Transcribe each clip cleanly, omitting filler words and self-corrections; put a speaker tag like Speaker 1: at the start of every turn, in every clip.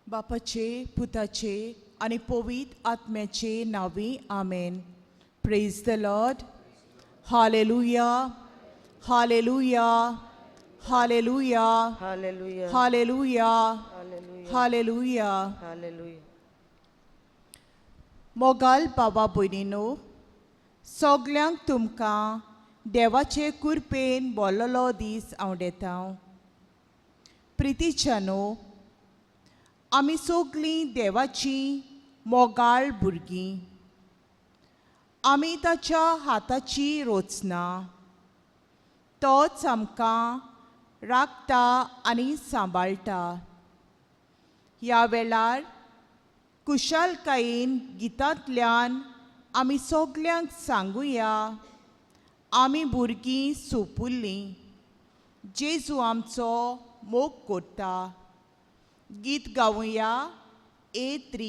Speaker 1: बापाचे पुताचे आनी पवित्र आत्म्याचे नांवी आमेन. Praise the Lord. Hallelujah, hallelujah, hallelujah,
Speaker 2: hallelujah,
Speaker 1: hallelujah,
Speaker 2: hallelujah,
Speaker 1: hallelujah.
Speaker 2: Hallelujah.
Speaker 1: Mughal बाबा भयणीनो, सगल्यांक तुमकां देवाचे कुरपेन बोल्लोलो दीस आवडेता. प्रितीच्यानो, आमी सगलीं देवाचीं मोगाळ भुरगीं. आमी ताच्या हाताची रचना. तोच आमकां राखता आनी सांबाळटा. ह्या वेळार कुशालकायेन गितांतल्यान आमी सगल्यांक सांगुया, आमी भुरगीं सोपुल्लीं, जेजू आमचो मोग करता. गीत गावया A3.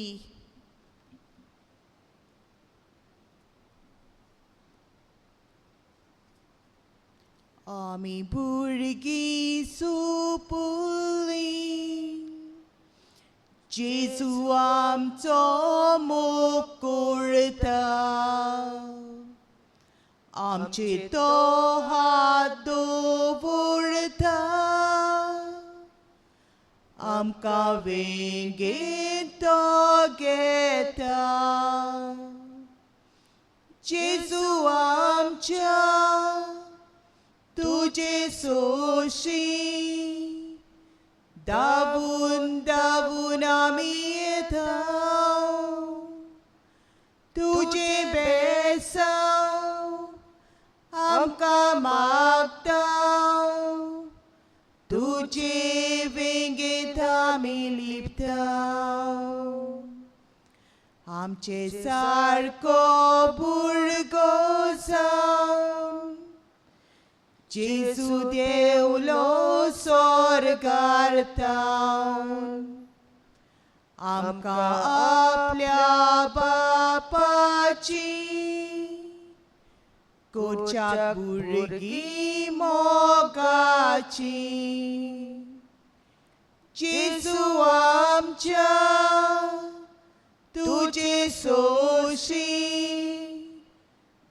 Speaker 1: आमी भुरगीं सोपुल्लीं, जेजू आमचो मोग करता. आमचे तो हात दवरता, आमकां वेंगेंत तो घेता. जेजू आमच्या तुजे सोशी दावून दावून आमी येता. तुजे बेसांव आमकां मागता, तुजे वेंगेंत आमी लिपता. आमचे सारको भुरगो जावन जेजू देवलो स्वर्गार तावन आमकां आपल्या बापाची करच्याक भुरगीं मोगाची. जेजू आमच्या तुजे सोशी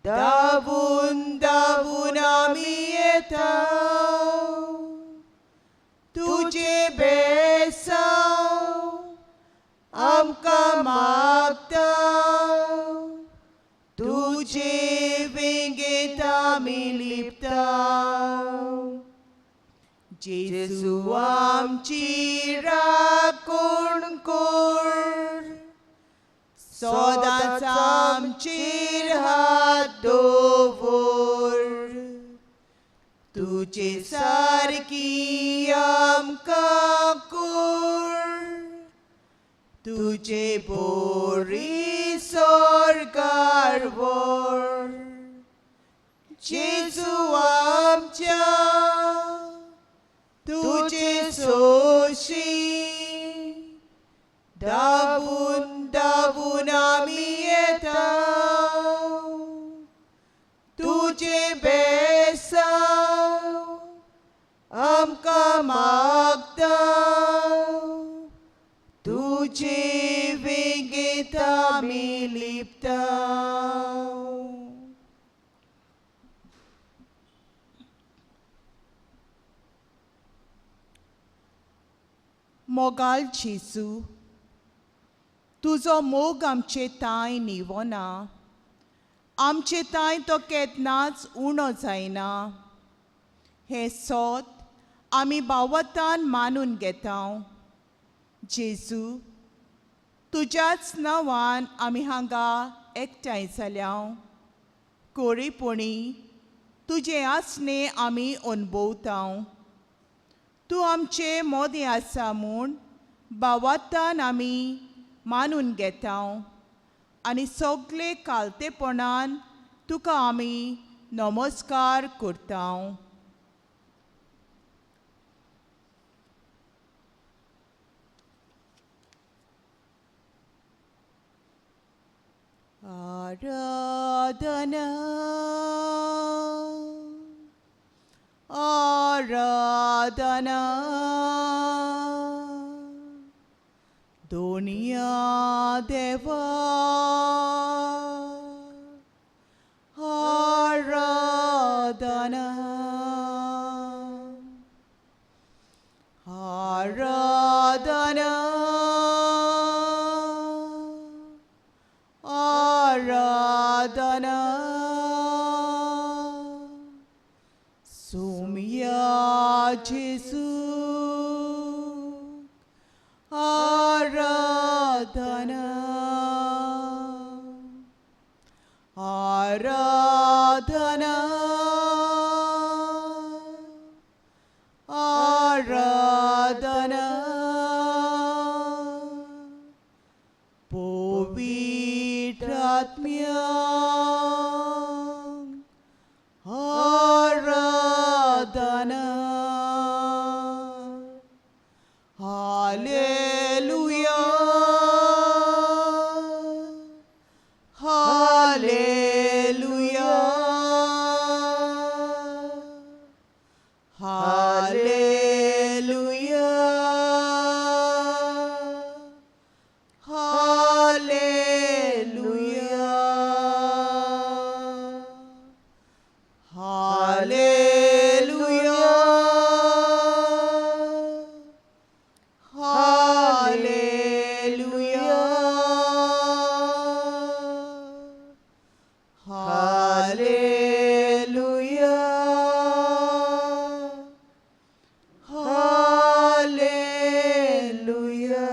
Speaker 1: दावून दावून आमी येता. तुजे बेसांव आमकां मागता, तुजे वेंगेंत आमी लिपता. जेजू आमची राखण कर, सदांच आमचेर हात दवर. तुजे सारकी आमकां कर, तुजे बोरी स्वर्गार व्हर. जेजू आमच्या तुजे सोशी दावून दावून आमी येता. तुजे बेसांव आमकां मागता, तुजे वेंगेंत आमी लिपता. मोगाल जेजू, तुजो मोग आमचे तांय निवना. आमचे तांय तो केन्नाच उणो जायना. हें सोत आमी बावतान मानून घेता. जेजू, तुज्याच नांवान आमी हांगा एकठांय जाल्या. कोरीपणी तुजें आसणें आमी अणभवता. तूं आमचे मोदें आसा म्हूण बावातान आमी मानून घेता आनी सगळे कालतेपणान तुका आमी नमस्कार करता. आराधना, आराधना, दोनया देवा आराधना आराधना आराधना सोमया जेसू आराधना आराधना आराधना पवित्र आत्म्या आराधना hallelujah hallelujah hallelujah hallelujah hallelujah hallelujah hallelujah hallelujah.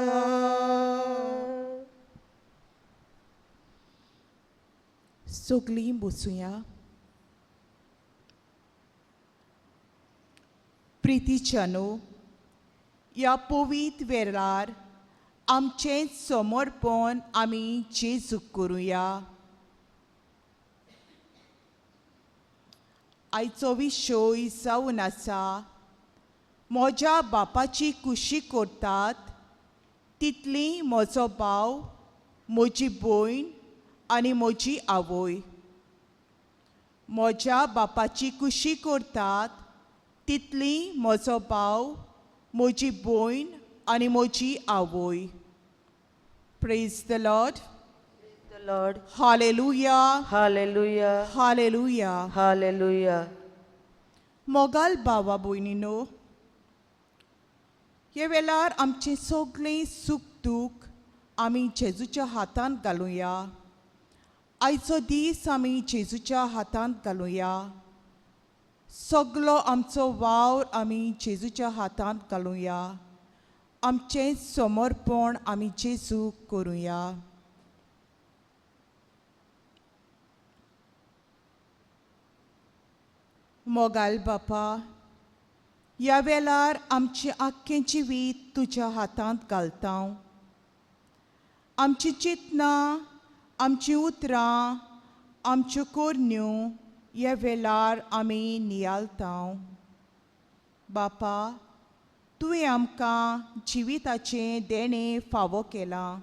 Speaker 1: सगलीं बसुया। प्रितीच्यानो, ह्या पवित्र वेळार आमचें समर्पण आमी जेजूक करुया। आयचो विशय जावन आसा म्हज्या बापाची कुशी करतात तितली म्हजो भाव, म्हजी भयण आनी म्हजी आवय। म्हज्या बापाची कुशी करतात तितली म्हजो भाव, म्हजी भयण आनी म्हजी आवय। Praise the Lord.
Speaker 2: The Lord.
Speaker 1: Hallelujah.
Speaker 2: Hallelujah.
Speaker 1: Hallelujah.
Speaker 2: Hallelujah.
Speaker 1: मोगाल भावा भयणीनो, हे वेळार आमचें सगळें सूख दूख आमी जेजूच्या हातांत घालुया। आयचो दीस आमी जेजूच्या हातांत घालुया। सगलो आमचो वावर आमी जेजूच्या हातांत घालुया। आमचें समर्पण आमी जेजूक करुया। मोगाल बापा, ह्या वेळार आमचें आख्खें जिवीत तुज्या हातांत घालता। आमची चिंतनां, आमचीं उतरां, आमच्यो करण्यो ह्या वेळार आमी नियाळता। बापा, तुवें आमकां जिविताचें देणें फावो केलां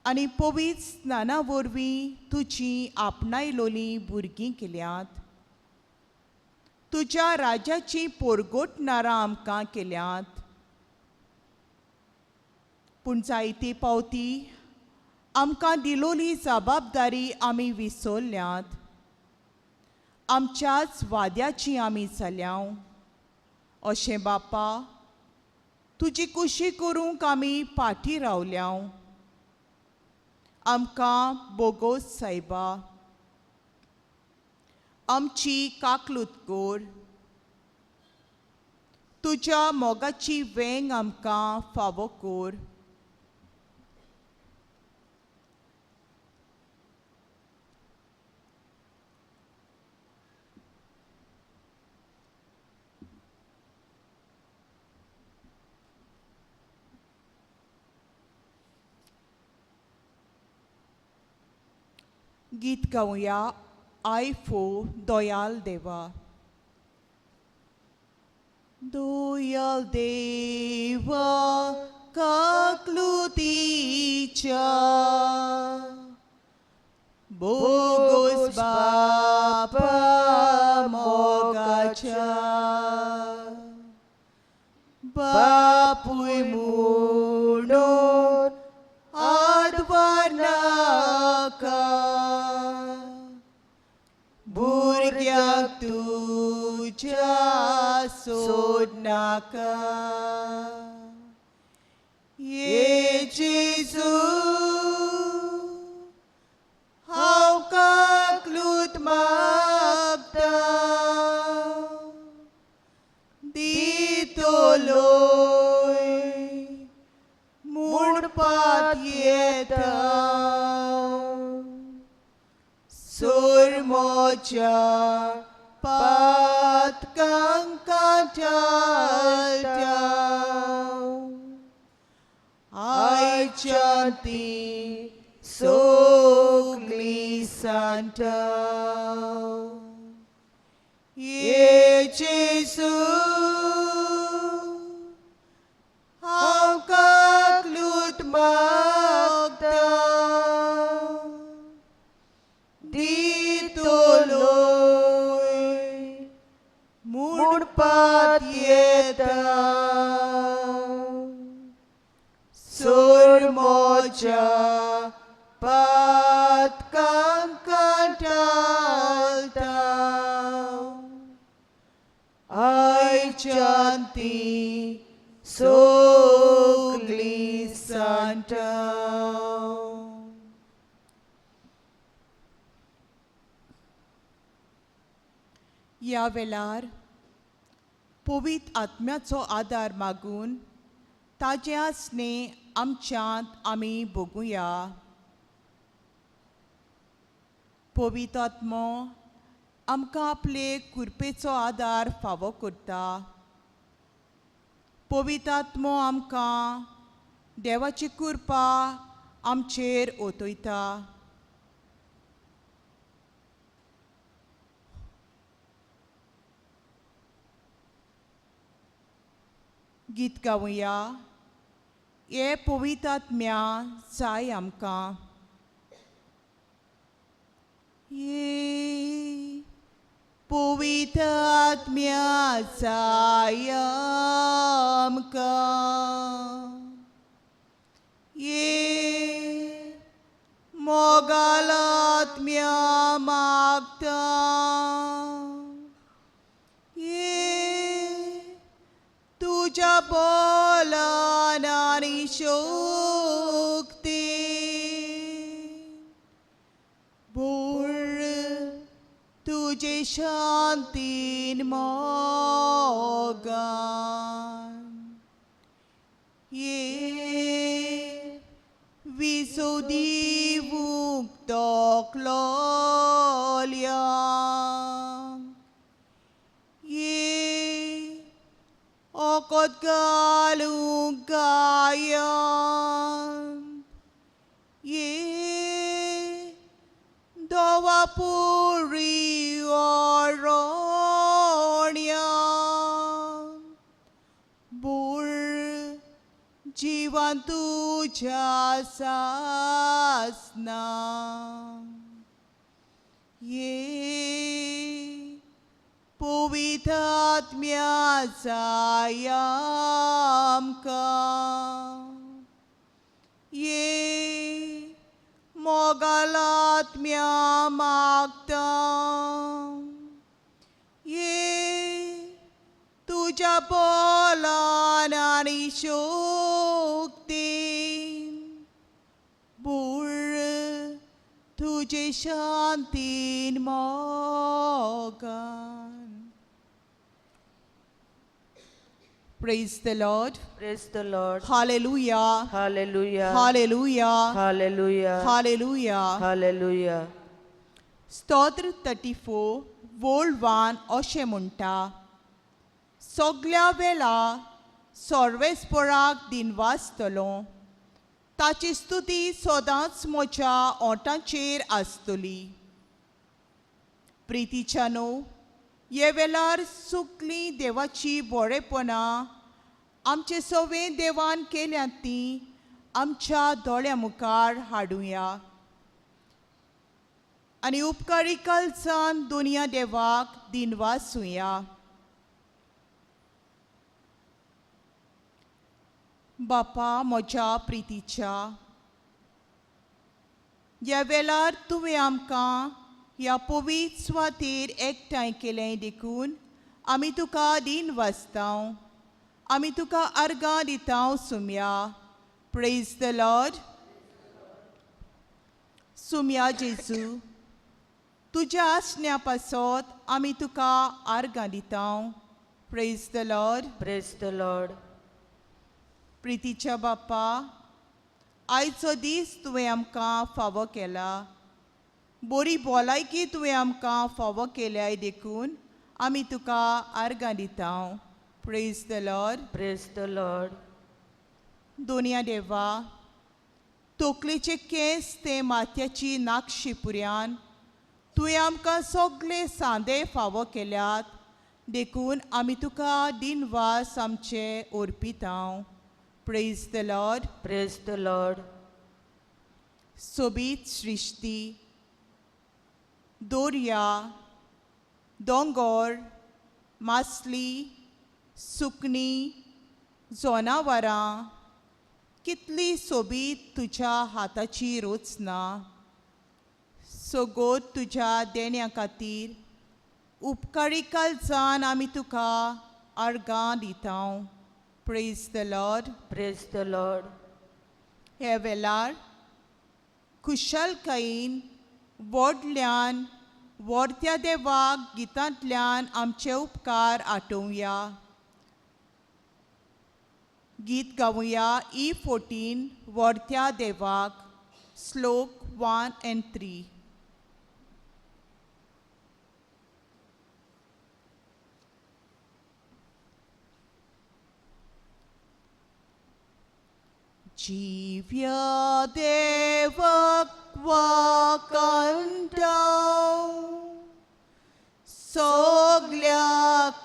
Speaker 1: आनी पवित्र स्नाना वरवीं तुजी आपणायलोलीं भुरगीं केल्यांत। तुज्या राज्याचीं पोरगोटणारां आमकां केल्यांत। पूण जायते पावती आमकां दिलोली जबाबदारी आमी विसरल्यात। आमच्याच वाद्याची आमी जाल्या। अशें बापा, तुजी कुशी करूंक आमी फाटीं रावल्या। आमकां बोगोस सायबा, आमची काकलूत कर। तुज्या मोगाची वेंग आमकां फावो कर। गीत गावया I फो दयाल देवा। दयाल देवा काकलुतीच्या बोगोस बापा मोगाच्या बापूय म्हणून भुरग्यांक तुज्या सोडनाका. ये जेजू हांव काकलूत मागता, दितलोय म्हणपात येता. सोर म्हज्या पातकांक कांठाळटा, आयच्या ती सगळी सांठा. ये जेजू हांव काकलूत मागता, दितलोय म्हणपात येता. सोर म्हज्या पातकांक कांठाळटा, आयच्यान ती सगळी सांठा. ह्या वेळार पवित्र आत्म्याचो आदार मागून ताजें आसणें आमच्यांत आमी भोगुया. पवित्र आत्मो आमकां आपले कृपेचो आदार फावो करता. पवित्र आत्मो आमकां देवाची कृपा आमचेर ओतयता. गीत गावया, हे पवित्र आत्म्या जाय आमकां. ये पवित्र आत्म्या जाय आमकां, ये मोगाल आत्म्या मागता, ये तुज्या बोलान आनी शक्ती भर तुजे शांतीन मोगान. ये विसव दिवूंक तोखलोल्या, ये ओकोत घालूंक गायन, ये दोवापुरी ओरोण्या, भर जिवन तुज्या सासना. ये पवित्र आत्म्या जाय आमकां, ये मोगाल आत्म्या मागता, ये तुज्या बोलान आनी शक्तीन भर तुजे शांतीन मोगान. Praise the Lord.
Speaker 2: Praise the Lord.
Speaker 1: Hallelujah.
Speaker 2: Hallelujah.
Speaker 1: Hallelujah.
Speaker 2: Hallelujah.
Speaker 1: Hallelujah.
Speaker 2: Hallelujah.
Speaker 1: स्तोत्र 34 वोल्ड 1 अशें म्हणटा, सगल्या वेळा सर्वेस्पराक दिनवासतलो, ताची स्तुती सदांच म्हज्या ओंठांचेर आसतली. प्रितीच्या न्हू हे वेळार सुकलीं देवाची बरेपणां आमचे सवे देवान केल्यात तीं आमच्या दोळ्या मुखार हाडुया आनी उपकारी कालसान दुनिया देवाक दिनवासुया. बापा म्हज्या प्रितीच्या, ह्या वेळार तुवें आमकां ह्या पवित्र सुवातेर एकठांय केलें देखून आमी तुका दीन वाचता. आमी तुका अर्गां दिता सुम्या. Praise the Lord. सुम्या जेजू, तुज्या आसण्या पासत आमी तुका आर्गां दिता. Praise the Lord.
Speaker 2: Praise the Lord.
Speaker 1: प्रितीच्या बाप्पा, आयचो दीस तुवें आमकां फावो केला. बरी भलायकी तुवें आमकां फावो केल्याय देखून आमी तुका आर्गां दिता. Praise the Lord.
Speaker 2: Praise the Lord.
Speaker 1: दोनया देवा, तोकलेचे केंस ते माथ्याची नाकशी पुऱ्यान तुवें आमकां सगळे सांदे फावो केल्यात देखून आमी तुका दिनवास आमचे ओर्पिता. Praise the Lord.
Speaker 2: Praise the Lord.
Speaker 1: सोबीत सृश्टी, दोरया, दोंगोर, मासली, सुकणीं, जनावरां कितली सोबीत तुज्या हाताची रचना. सगोत तुज्या देण्या खातीर उपकारी कालच्यान आमी तुका आर्गां दिता. Praise the Lord.
Speaker 2: Praise the Lord.
Speaker 1: हे वेळार खुशालकायेन व्हडल्यान व्हडत्या देवाक गितांतल्यान आमचे उपकार आठोवया. गीत गावया E14 व्हडत्या देवाक, श्लोक 1 and 3. जिव्या देवाक वाकांटाव, सगल्या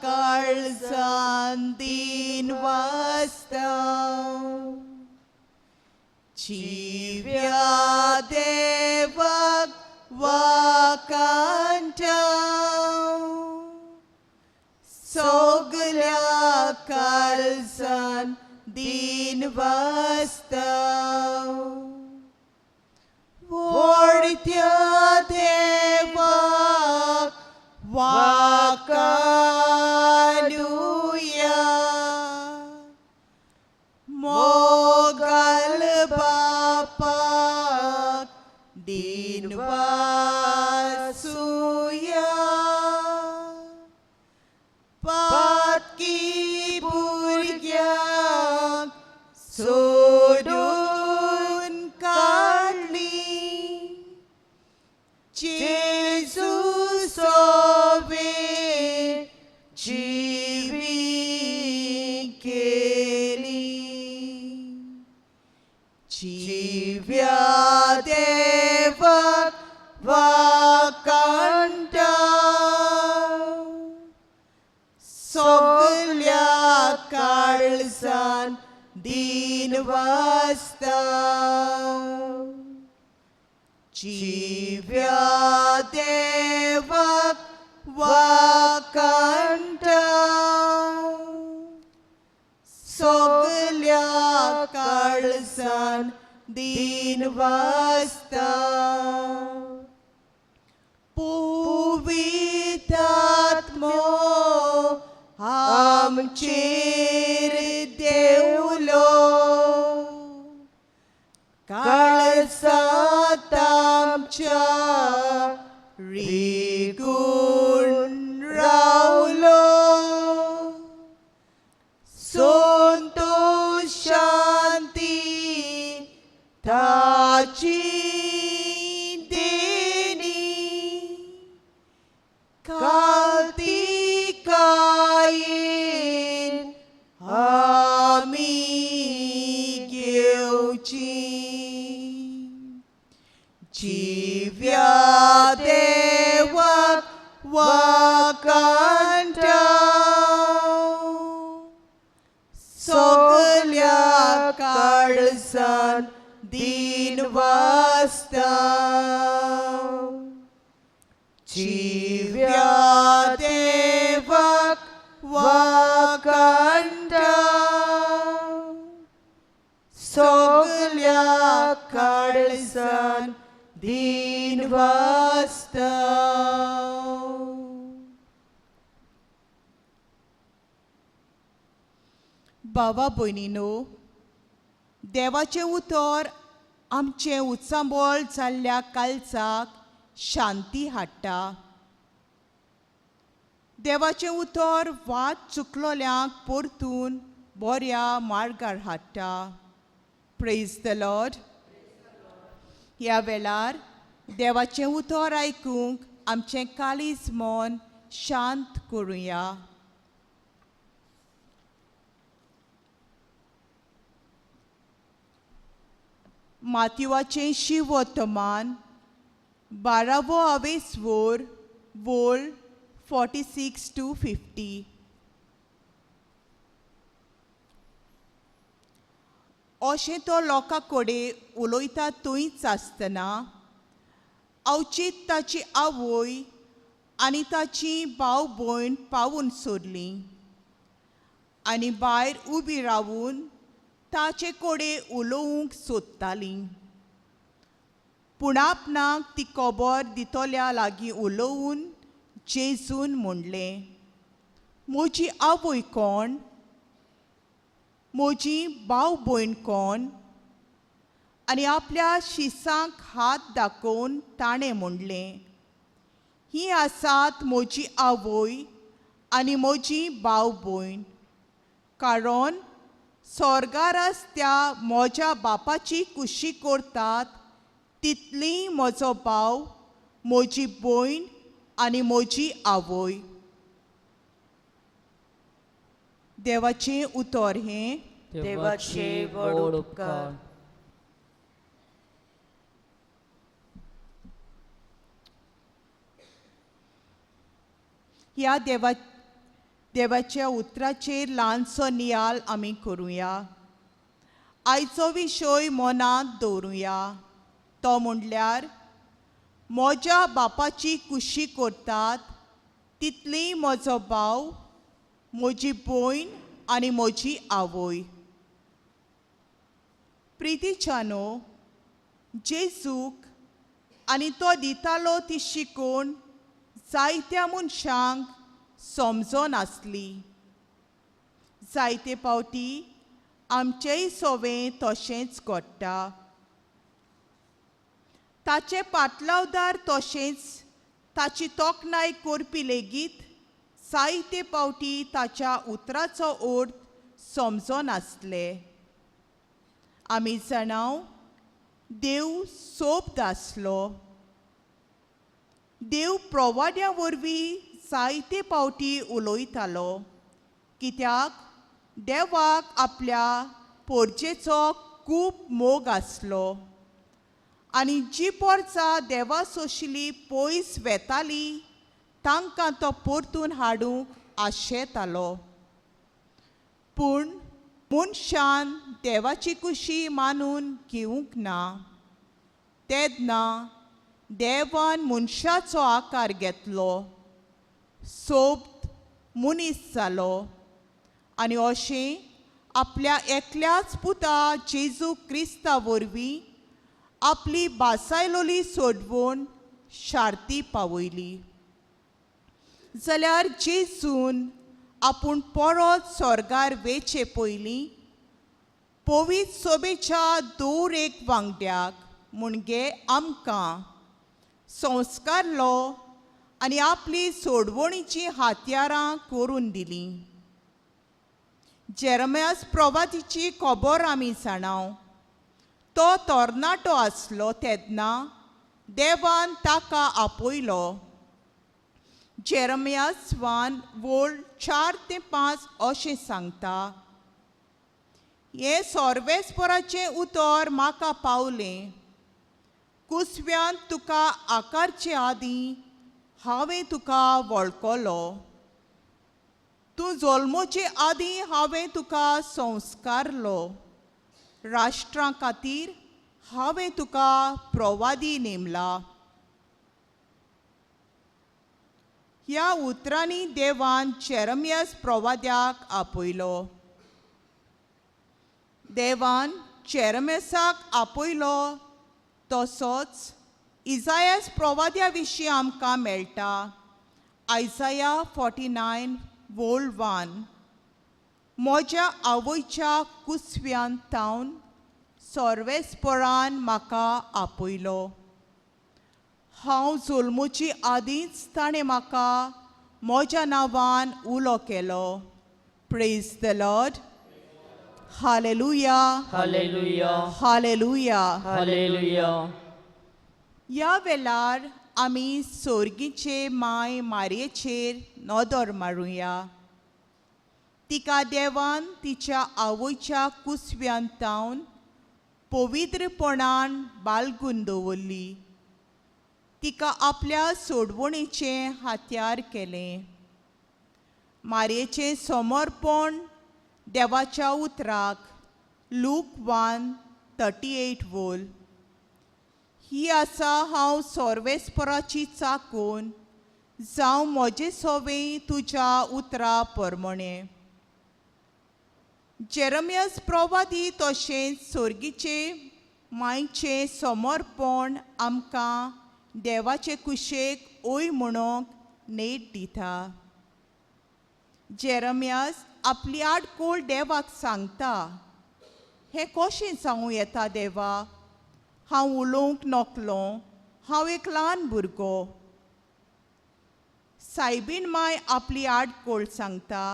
Speaker 1: काळजान दीन वाचताव. जिव्या देवाक वाकांटाव, सगल्या काळजान दीन वाचताव. व्हडत्या देवाक वाकानुया, मोगल बापाक दीन वाचुया. पातकी भुरग्यांक सोडून काडली, जेजू सोवे जिवी केली. जिव्या देवाक वाकांटाव, सगल्या काळजान दीन वाचताव. जिव्या देवाक वाकांटाव, सगल्या काळजान दीन वाचताव. पुवितात्मो आमचेर देवलो, काळजांत आमच्या रिगून रावलो. संतोष शांती ताची देणी, कालतिकायेन आमी घेवची. जिव्या देवाक वाकांटाव, सगल्या काळजान दीन वाचताव. जिव्या देवाक वाकांटाव, सगल्या काळजान दीन वाचताव. भावा भयणीनो, देवाचें उतर आमचें उचांबळ जाल्ल्या काळजाक शांती हाडटा. देवाचें उतर वाट चुकलोल्यांक परतून बऱ्या मार्गार हाडटा. Praise the Lord. ह्या वेळार देवाचें उतर आयकूंक आमचें काळीज मन शांत करुया. मातयेचें शिवोत्तमान 12वो आवेसवोर वोल 46 to 50. अशें तो लोकां कडेन उलयता थंयच आसतना अवचीत ताची आवय आनी ताची भाव भयण पावून सोडली आनी भायर उबी रावून ताचे कडेन उलोवंक सोदताली. पूण आपणाक ती खबर दितल्या लागीं उलोवन जेजून म्हणलें, म्हजी आवय कोण, म्हजी भाव भयण कोण? आनी आपल्या शिसांक हात दाखोवन ताणें म्हणलें, ही आसात म्हजी आवय आनी म्हजी भाव भयण, कारण स्वर्गारच त्या म्हज्या बापाची कुशी करतात तितली म्हजो भाव, म्हजी भयण आनी म्हजी आवय. देवाचें उतर हें
Speaker 2: देवाचे व्हड उपकार.
Speaker 1: ह्या देवाच्या उतराचेर ल्हानसो नियाळ आमी करुया. आयचो विशय मनांत दवरुया, तो म्हणल्यार म्हज्या बापाची कुशी करतात तितली म्हजो भाव, म्हजी भयण आनी म्हजी आवय. प्रितीच्यानो, जेजूक आनी तो दितालो ती शिकोवन जायत्या मनशांक समजनासली. जायते फावटी आमचेय सोवें तशेंच घडटा. ताचे पाटलावदार तशेंच ताची तोखणाय करपी लेगीत जायते फावटी ताच्या उतराचो अर्थ समजनासले. आमी जाणाव देव सोबद आसलो. देव प्रवाड्या वरवीं जायते फावटी उलयतालो, कित्याक देवाक आपल्या पोरजेचो खूब मोग आसलो आनी जी पोरसां देवा सोशिली पयस वेताली तांकां तो परतून हाडूंक आशेतालो. पूण मनशान देवाची कुशी मानून घेवंक ना. तेन्ना देवान मनशाचो आकार घेतलो, सोबत मनीस जालो आनी अशें आपल्या एकल्याच पुता जेजू क्रिस्ता वरवीं आपली बासायलोली सोडवण शार्ती पावयली. जाल्यार जेजून आपूण परत स्वर्गार वेचे पयलीं पवित्र सोबेच्या दर एक वांगड्याक म्हणजे आमकां संस्कारलो आनी आपली सोडवणीचीं हातयारां करून दिलीं. जेरमयास प्रवातीची खबर आमी जाणाव. तो तरणाटो आसलो तेन्ना देवान ताका आपयलो. जेरमयास 1 वोल 4 ते 5 अशें सांगता, हें सोर्वेस्पराचें उतर म्हाका पावलें, कुसव्यांत तुका आकारचे आदीं हांवें तुका वळखलो, तूं जल्मोचे आदीं हांवें तुका संस्कारलो, राष्ट्रां खातीर हांवें तुका प्रवादी नेमला. ह्या उतरांनी देवान जेरमियास प्रवाद्याक आपयलो. देवान जेरमियासाक आपयलो तसोच इजायास प्रवाद्या विशीं आमकां मेळटा. आयजाया 49 वोल 1. म्हज्या आवयच्या कुसव्यान तावन सर्वेस्परान म्हाका आपयलो. हांव जल्मुची आदींच ताणें म्हाका म्हज्या नांवान उलो केलो. Praise the Lord. Hallelujah,
Speaker 2: hallelujah,
Speaker 1: hallelujah,
Speaker 2: hallelujah.
Speaker 1: ह्या वेळार आमी सोर्गीचे माय मारयेचेर नदर मारुया. तिका देवान तिच्या आवयच्या कुसव्यान तावन पवित्रपणान बालगून दवरली. तिका आपल्या सोडवणेचें हात्यार केलें. मारयेचें समर्पण देवाच्या उतराक लूक 1:38 वोल ही आसा हांव सोर्वेस्पराची चाकून जावं म्हजें सोवें तुज्या उतरा परमणें. जेरमियस प्रवादी तशेंच सोर्गीचे मायचें समर्पण आमकां देवाचे कुशेक ओय म्हणूंक नेट दिता. जेरमियास आपली आडकोळ देवाक सांगता, हें कशें जावं येता देवा? हांव उलोवंक नकलो, हांव एक ल्हान भुरगो. सायबीण माय आपली आडकोळ सांगता,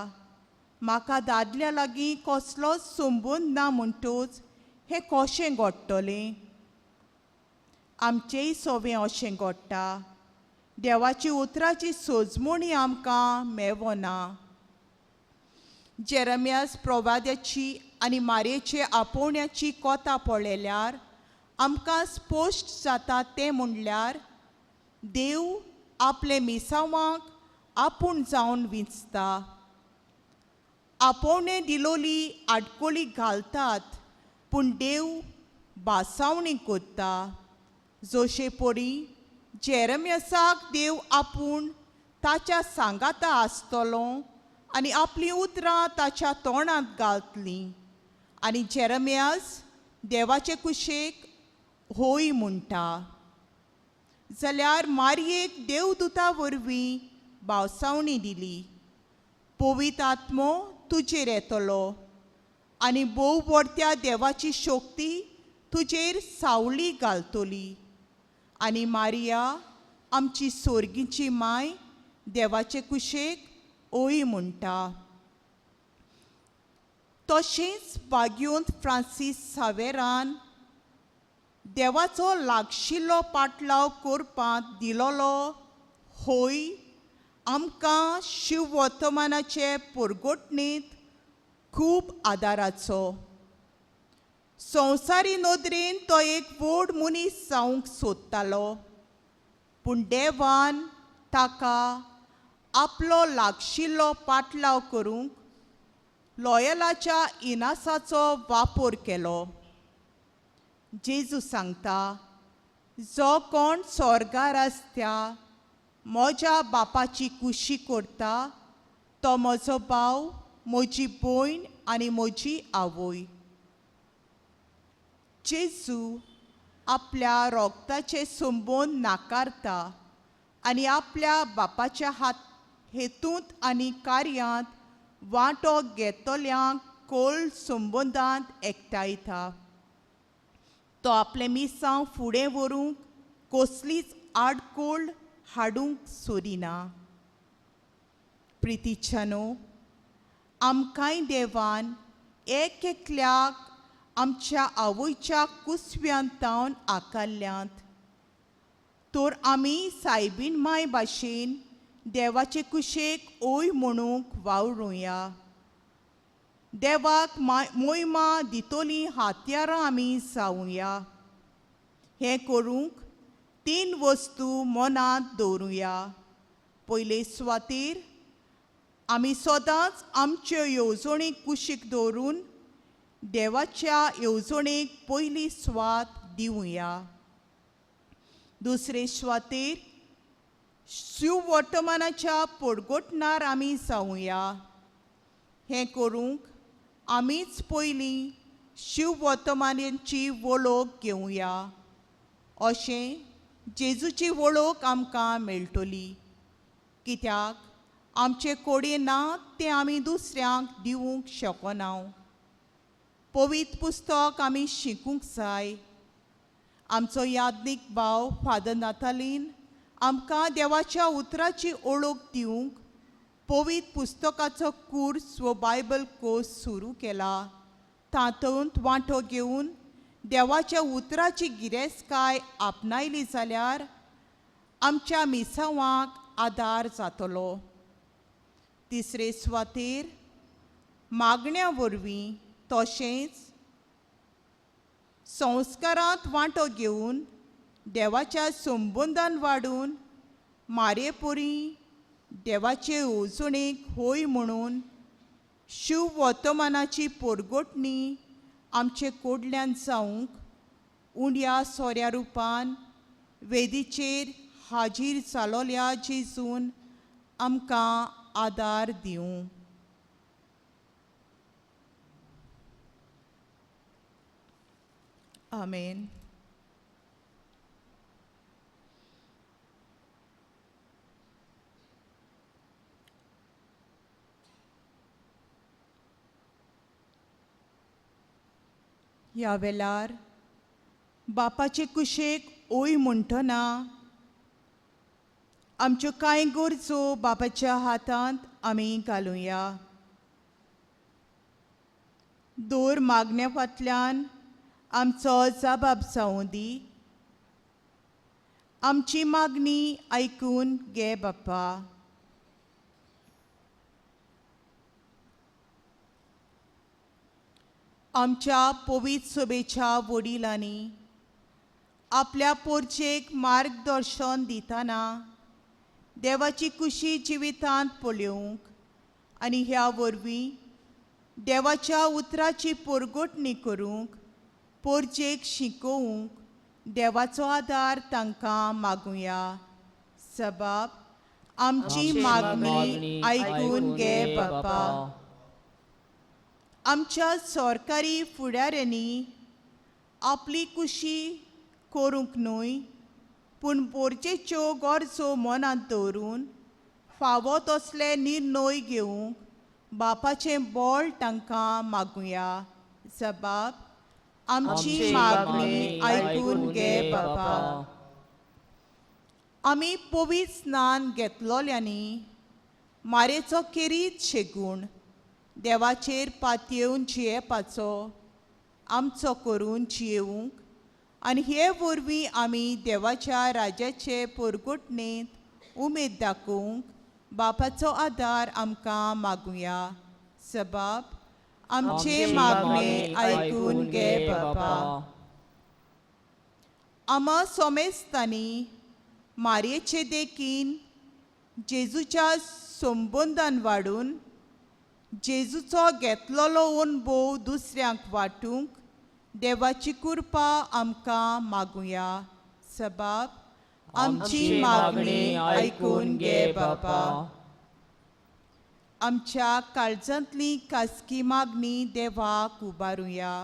Speaker 1: म्हाका दादल्या लागीं कसलोच संबंद ना म्हणटूच हें कशें घडटलें? आमचेय सोवें अशें घडटा. देवाची उतराची सोजमणी आमकां मेवना. जेरमियास प्रवाद्याची आनी मारयेचे आपोवण्याची कोता पळयल्यार आमकां स्पश्ट जाता तें म्हणल्यार देव आपले मिसांवाक आपूण जावन विंचता. आपोवणें दिलोली आडकोळी घालतात, पूण देव बासावणी करता. जशे परी जेरमियासाक देव आपूण ताच्या सांगाता आसतलो आनी आपलीं उतरां ताच्या तोंडांत घालतलीं आनी जेरमियास देवाचे कुशेक होय म्हणटा. जाल्यार मारयेक देवदूता वरवीं बावसावणी दिली, पवित्र आत्मो तुजेर येतलो आनी भोव व्हडत्या देवाची शक्ती तुजेर सावळी घालतली. आनी मारिया आमची सोर्गीची माय देवाचे कुशेक ओय म्हणटा. तशेंच बाग्योंत फ्रांसीस सावेरान देवाचो लागशिल्लो पाटलाव करपांत दिलोलो होय आमकां शिववर्तमानाचे पुरगोटणींत खूब आदाराचो. संवसारी नदरेन तो एक व्हड मनीस जावंक सोदतालो, पूण देवान ताका आपलो लागशिल्लो पाटलाव करूंक लॉयलाच्या इनासाचो वापर केलो. जेजू सांगता, जो कोण स्वर्गार आसता म्हज्या बापाची कुशी करता तो म्हजो भाव, म्हजी भयण आनी म्हजी आवय. जेजू आपल्या रोगताचे संबंद नाकारता आनी आपल्या बापाच्या हात हेतूंत आनी कार्यांत वांटो घेतल्यांक कोल संबंदांत एकठांयता. तो आपलें मिसांव फुडें व्हरूंक कसलीच आडकोळ हाडूंक सोदिना. प्रितीच्यानो, आमकांय देवान एक एकल्याक आमच्या आवयच्या कुसव्यांत तावन आकारल्यांत, तर आमी सायबीण माय भाशेन देवाचे कुशेक ओय म्हणूंक वावरुया. देवाक मोयमा दितोली हात्यारां आमी जावुया. हें करूंक तीन वस्तू मनांत दवरुया. पयले सुवातेर आमी सदांच आमच्यो येवजणी कुशीक दवरून देवाच्या येवजणेक पयली सुवात दिवया. दुसरे सुवातेर शिववर्तमानाच्या पोडगोटणार आमी जावया. हें करूंक आमीच पयलीं शिववर्तमानाची वळख घेवया. अशें जेजूची वळख आमकां मेळटली, कित्याक आमचे कोडे ना तें आमी दुसऱ्यांक दिवंक शकना. पवित्र पुस्तक आमी शिकूंक जाय. आमचो याज्ञीक भाव फादर नातालीन आमकां देवाच्या उतराची ओळख दिवंक पवित्र पुस्तकाचो कोर्स वो बायबल कोर्स सुरू केला. तातूंत वांटो घेवन देवाच्या उतराची गिरेस्तकाय आपणायली जाल्यार आमच्या मिसांवाक आदार जातलो. तिसरे सुवातेर मागण्या वरवीं तशेंच संस्कारांत वांटो घेवन देवाच्या संबंदान वाडून मारेपुरी देवाचे येवजणेक होय म्हणून शिव वर्तमानाची पोरगोटणी आमचे कोडल्यान जावंक उंड्या सोऱ्या रुपान वेदीचेर हाजीर जालोल्या जेजून आमकां आदार दिवं. आमेन. ह्या वेळार बापाचे कुशेक ओय म्हणटना आमच्यो कांय गरजो बापाच्या हातांत आमी घालुया. दोर मागण्या फाटल्यान आमचो जबाब जावं दी. आमची मागणी आयकून घे बापा. आमच्या पवित्र सभेच्या वडिलांनी आपल्या पोरचेक मार्गदर्शन दितना देवाची कुशी जिवितांत पळोवंक आनी ह्या वरवीं देवाच्या उतराची पोरगोटणी करूंक पोरचेक शिकोवंक देवाचो आदार तांकां मागुया. सबाब आमची मागणी आयकून घे बापा. आमच्या सरकारी फुडाऱ्यांनी आपली कुशी करूंक न्हय पूण पोरचेच्यो गरजो मनांत दवरून फावो तसले निर्णय घेवंक बापाचें बळ तांकां मागुया. जबाब आमची मागणी आयकून घे बापा. आमी पवित्र स्नान घेतलोल्यांनी मारेचो केरीत शेगूण देवाचेर पातयेवन जियेवपाचो आमचो करून जियेवंक आनी हे वरवीं आमी देवाच्या राज्याचे पोरगोटणेंत उमेद दाखोवंक बापाचो आदार आमकां मागुया. सबाब आमचे मागणे आयकून घे बापा. आमा सोमेस्तांनी मारयेचे देखीन जेजूच्या संबंदान वाडून जेजूचो घेतलेलो अणभव दुसऱ्यांक वांटूंक देवाची कृपा आमकां मागुया. सबाब आमची मागणी आयकून घे बापा. आमच्या काळजांतली खासगी मागणी देवाक उबारुया.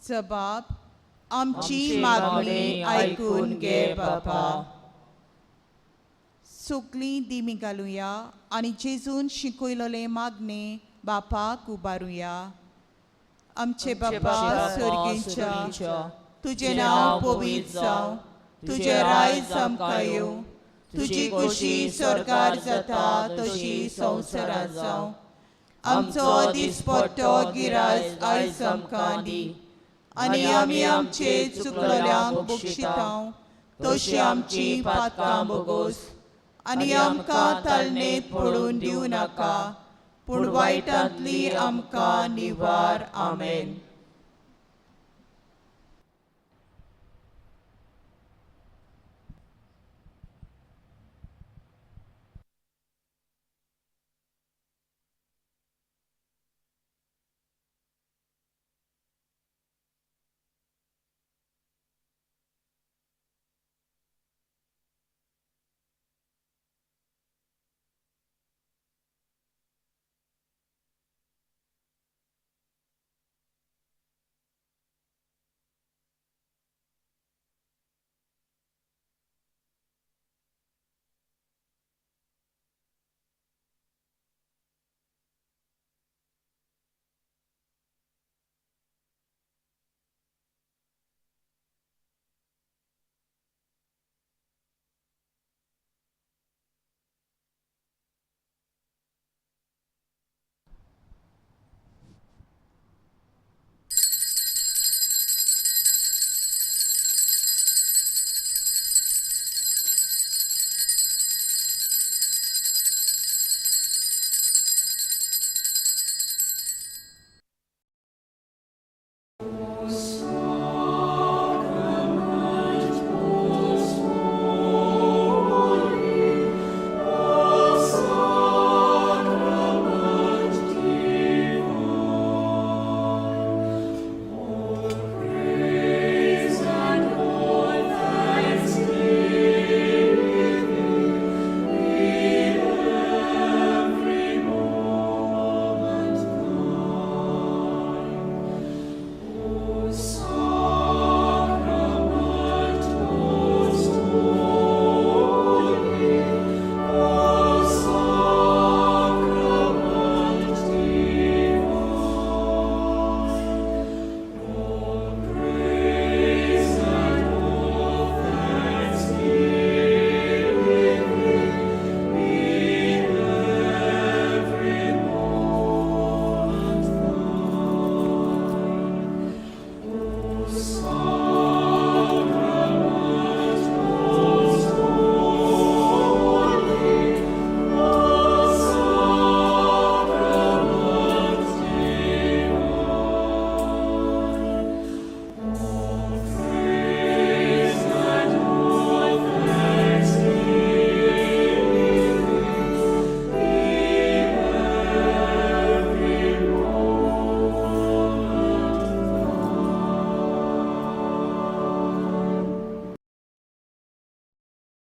Speaker 1: सबाब आमची मागणी आयकून घे बापा. सगळीं दिमी घालुया आनी जेजून शिकयलेले मागणे बापाक उबारुया. आमचे बापा सर्गेच्या, तुजें नांव पवित्र जावं, तुजें रायज आमकां येवं, तुजी कुशी स्वर्गार जाता तशी संवसारांत जावं. आमचो दिसपट्टो गिराज आयज आमकां दी आनी आमी आमचे चुकलेल्यांक बक्षितांव तशी आमची पातकां बोगोस आनी आमकां तालनेत पडून दिवं नाका पूण वायटांतली आमकां निवार. आमेन.